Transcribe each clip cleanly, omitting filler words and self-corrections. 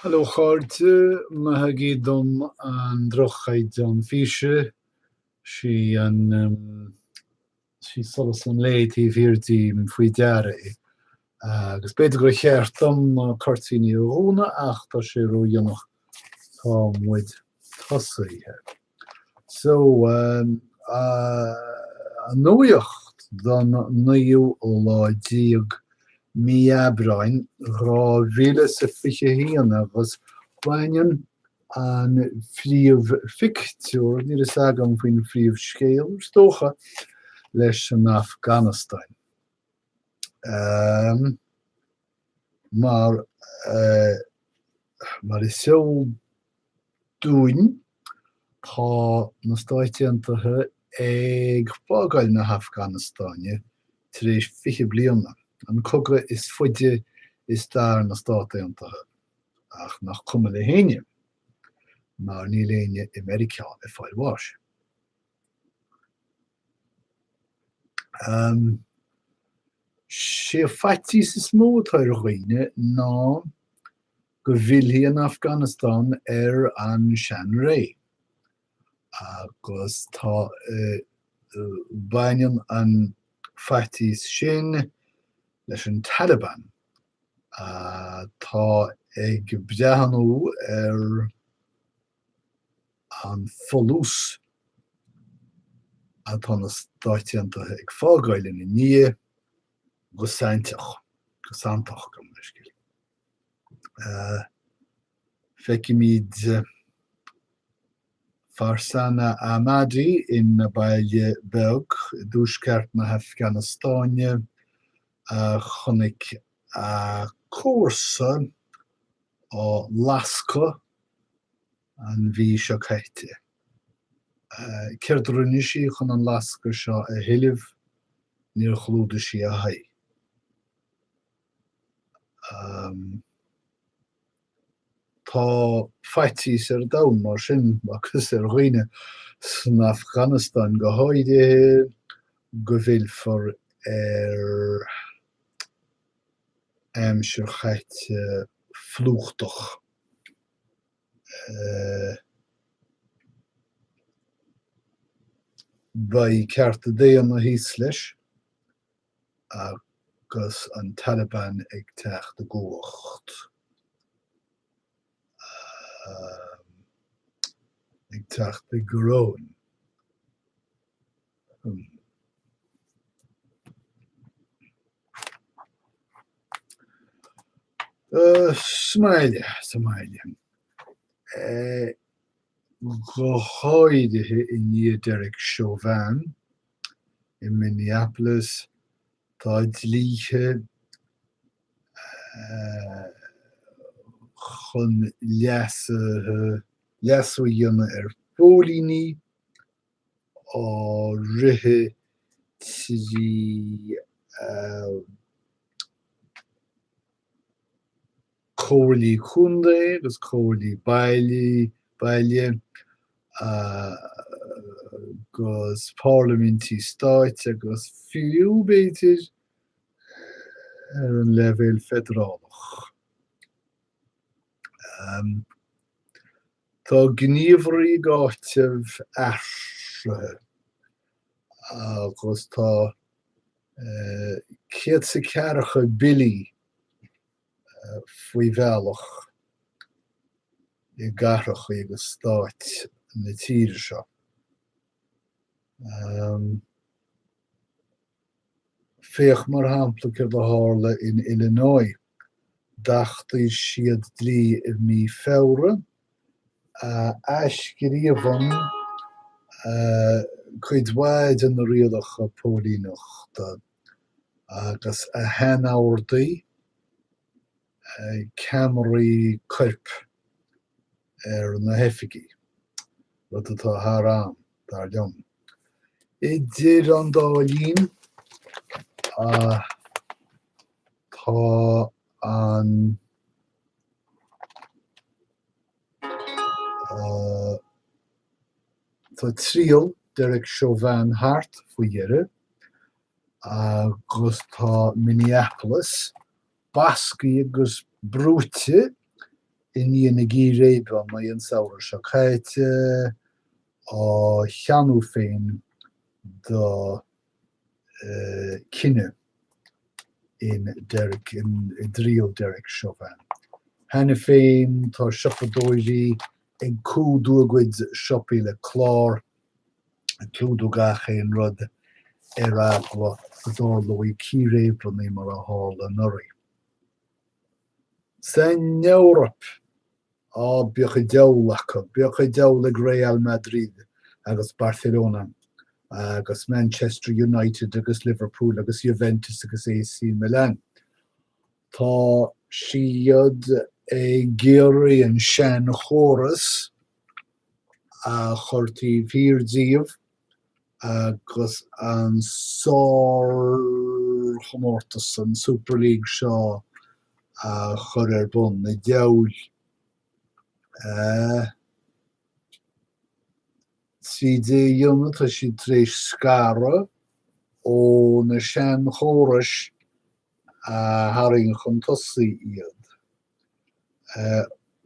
Hello a chairde, maithigí dom an droch-chaighdeán físe, sí an sí solas an lae taobh thiar díom faoi deara é. Agus b'fhéidir gur cheart dom na cuirtíní a dhúnadh ach tá sé ródhéanach, tá muid tosaithe. So, an nuacht don naoú lá déag mí Aibreáin 2021 agus baineann an phríomhphictiúr, níl fhios agam faoin phríomhscéal, is dócha, leis an Afganastáin. Mar, mar is eol dúinn, tá na Stáit Aontaithe ag fágáil na hAfganastáine tar éis 20 bliana, an cogadh is faide i stair na Stát Aontaithe, ach nach cuma le héinne, mar níl éinne i Meiriceá ag fáil bháis. Sé faitíos is mó atá ar dhaoine ná go bhfillfidh an Afganastáin ar an seanré agus tá baineann an faitíos sin leis an Taliban atá ag breathnú ar an folús atá na Stáit Aontaithe ag fágáil ina ndiaidh go sainteach, go santach, gabh mo leithscéal. Feicimid Farzana Ahmadi in baile beag i dtuaisceart na hAfganastáine a chonaic a comharsa á lascadh an mhí seo caite. Céard a rinne sí chun an lascadh seo a thuilleamh? Níor chlúdaigh sí a haghaidh. Tá faitíos ar domhan mar sin, agus ar dhaoine san Afganastáin go háirithe, go bhfillfear ar aimsir chaite phlúchtach. Beidh cearta daonna thíos leis agus an Taliban ag teacht i gcumhacht. Ag teacht i gcoróin. Sa mbaile, sa mbaile. Go háirithe i ndiaidh Derek Chauvin i Minneapolis, tá dlíthe chun leasuithe, leasú a dhéanamh ar phóilíní á rith trí comhairlí contae agus comhairlí baile, baile agus parlaimintí stáit agus fiú, b'fhéidir, ar an leibhéal feidearálach. Tá gníomhairí ag áiteamh athruithe agus tá céad 's ceathracha billí faoi bhealach i gcathracha agus stáit na tíre seo. Féach mar shampla céard a tharla in Illinois. D'achtaigh siad dlí i mí Feabhra a athscríobhann cuid mhaith de na rialacha póilíneachta agus a shainordaigh ceamaraí coirp ar na hoifigigh, rud atá thar am, dar liom. Idir an dá linn, tá an tá triail Derek Chauvin thart faoi dheireadh agus tá Minneapolis basctha agus brúite. I ndiaidh na gcíréibeanna an samhradh seo caite, á cheannú féin do cinneadh in Derek, i dtriail Derek Chauvin. Cheana féin tá siopadóirí ag cumhdú a gcuid siopaí le clár, ag clúdú gach aon rud ar eagla go dtarlóidh círéibeanna mar a tharla anuraidh. San Eoraip, á, bíodh an diabhal acu, bíodh an diabhal ag Real Madrid agus Barcelona agus Manchester United agus Liverpool agus Juventus agus AC Milan. Tá siad ag iarraidh an seanchóras a chur taobh thiar díobh agus an sárchomórtas, an Super League seo a chur ar bun, na diabhail. Tríd é a dhéanamh, tá siad tar éis scaradh ó na seanchórais a tharraing chun tosaigh iad.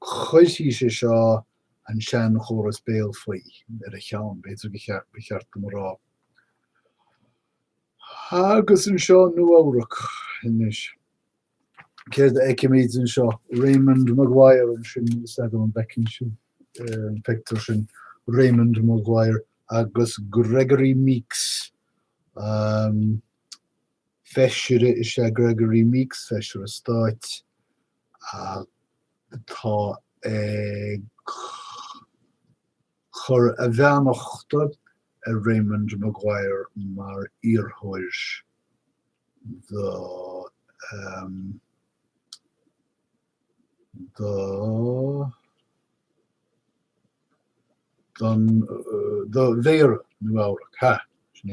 Cuirfidh sé seo an seanchóras béal faoi ar a cheann, b'fhéidir go ba cheart dom a rá. Agus anseo i Nua Eabhrac anois, céard a fheicimid anseo? Raymond McGuire ansin, níl fhios agam an bhfeiceann sibh an pictiúr sin, Raymond McGuire agus Gregory Meeks. Feisire is ea Gregory Meeks, Feisire Stáit, atá ag cur a bheannachta ar Raymond McGuire mar iarrthóir do do don do Mhéara Nua Eabhrac. Ha! Sin é.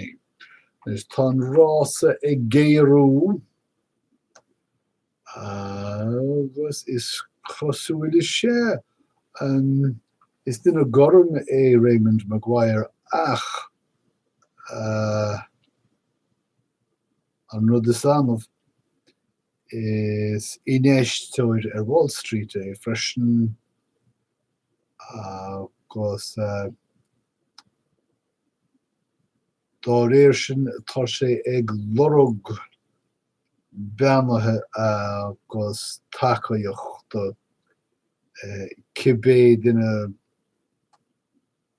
Anois tá an rása ag géarú agus is cosúil is ea, is duine gorm é Raymond McGuire ach an rud is annamh, is infheisteoir ar Wall Street é freisin agus dá réir sin tá sé ag lorg beannaithe agus tacaíochta cibé duine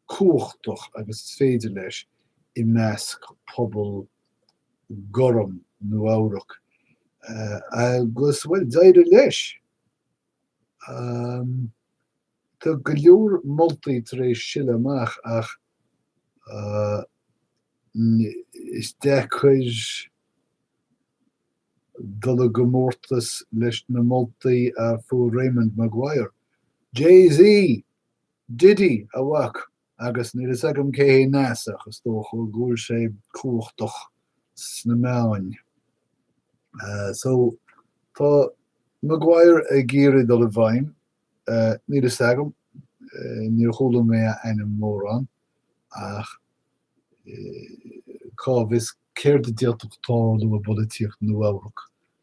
cumhachtach agus is féidir leis i measc pobal gorm Nua Eabhrac. Agus, bhuel, d'éirigh leis. Tá go leor moltaí tar éis sileadh amach ach is deacair dul i gcomórtas leis na moltaí a fuair Raymond McGuire. Jay-Z! Diddy, a mhac, agus níl fhios agam cé hé Nas ach is dócha go bhfuil sé cumhachtach sna meáin. So, tá Maguire ag iarraidh dul i bhfeidhm, níl fhios agam, níor chuala mé a ainm mórán, ach cá bhfios céard a d'fhéadfadh tarlú i bpolaitíocht Nua-Eabhrac,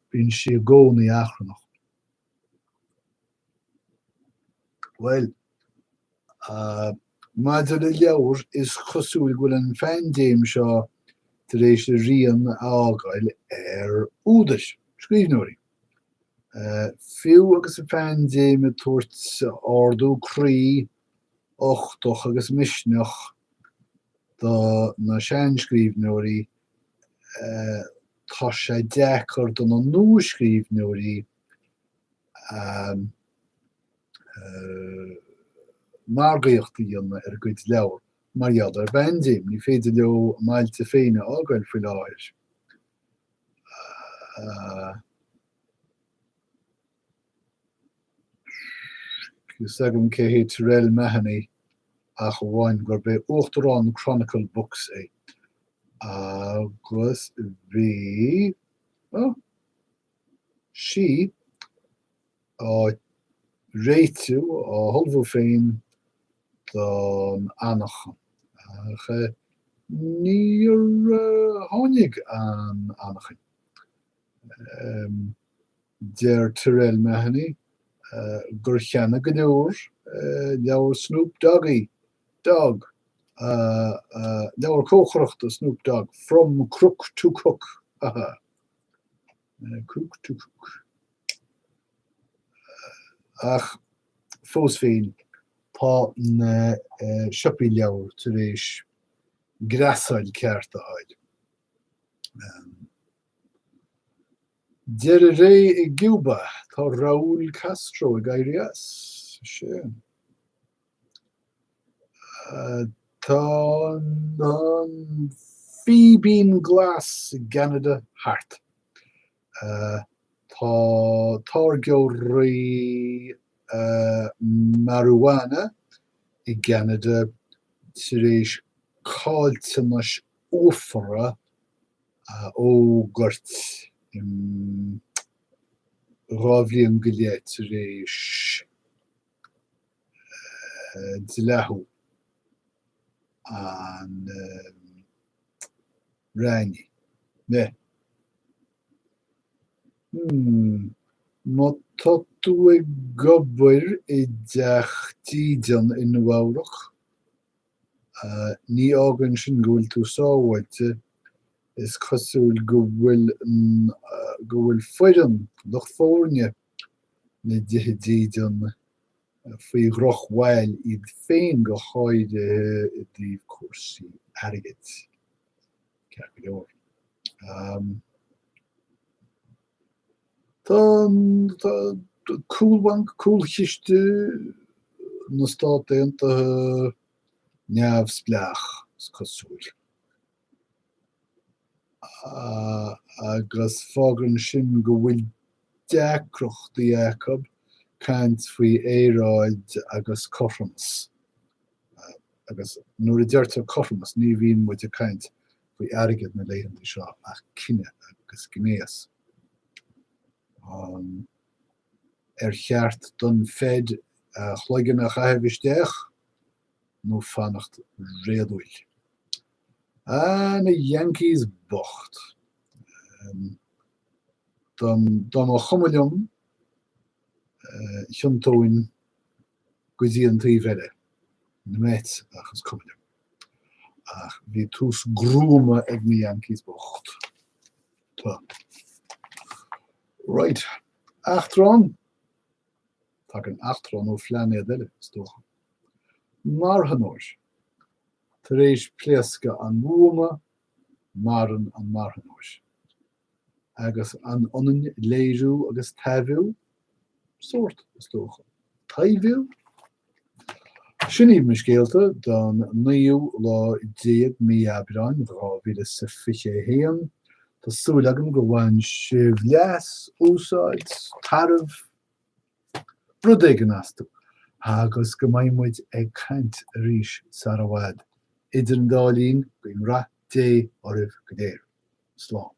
bíonn sí i gcónaí achrannach. Bhuel, maidir le leabhair, is cosúil go bhfuil an phaindéim seo tar éis a rian a fhágáil ar údair, scríbhneoirí. Fiú agus an phaindéim ag tabhairt ardú croí, uchtach agus misneach do na seanscríbhneoirí, tá sé deacair do na nuascríbhneoirí margaíocht a dhéanamh ar a gcuid leabhar mar gheall ar an bpaindéim. Ní féidir leo a mbailte féin a fhágáil faoi láthair. Níl fhios agam cé hé Terrell Mahony ach amháin gurb é uachtarán Chronicle Books é. Agus bhí sí á réitiú, á hullmhú féin don anachain. Ach níor tháinig an anachain. Deir Terrell Mahony. gur cheannaigh go leor leabhar Snoop Doggy Dogg, leabhar cócaireachta Snoop Dogg, From Crook to Cook, aha, Crook to Cook. Ach fós féin, tá na siopaí leabhar tar éis greasáil ceart a fháil. Deireadh ré i gCiúba, tá Raúl Castro ag éirí as. Sea. Tá an Fíbín Glas i gCeanada thart. Tá táirgeoirí marijuana i gCeanada tar éis caillteanais uafara a fhógairt 2 bhliain go leith tar éis dleathú an raithní. Hmm. Má tá tú ag obair i dteach dídean i Nua-Eabhrac, Ní fhágann sin go bhfuil tú sábháilte, is cosúil go bhfuil go bhfuil foireann, lucht foirne, na dtithe dídean faoi dhrochbhail iad féin, go háirithe i dtaobh cúrsaí airgid. Ceart go leor. Tá cúlbhanc, cúlchiste na Stát Aontaithe neamhspleách, is cosúil, agus fágann sin go bhfuil deacrachtaí acu caint faoi aeráid agus cothromas. Agus nuair a deirtear cothromas, ní bhíonn muid ag caint faoi airgead na laethanta seo ach cine agus gnéas. Ar cheart don Fed a chloigeann a chaitheamh isteach nó fanacht réadúil? Ah, na Yankees bocht. Dá mba chuma liom, thiontóinn go dtí an taobh eile, na Mets, ach is cuma liom. Ach bhí tús gruama ag na Yankees bocht. Tá. Right. Eachtrán. Tagann eachtrán ó phlainéad eile, is dócha. Marthanóir. Tar éis pléascadh an bhuama, maireann an marthanóir. Agus an ionann léiriú agus taibhiú? Sórt, is dócha. Taibhiú? Sin iad mo scéalta don naoú lá déag mí Aibreáin 2021. Tá súil agam gur bhain sibh leas, úsáid, tairbhe, rud éigin astu agus go mbeidh muid ag caint arís sara bhfad. Idir an dá linn, guím rath Dé oraibh go léir. Slán.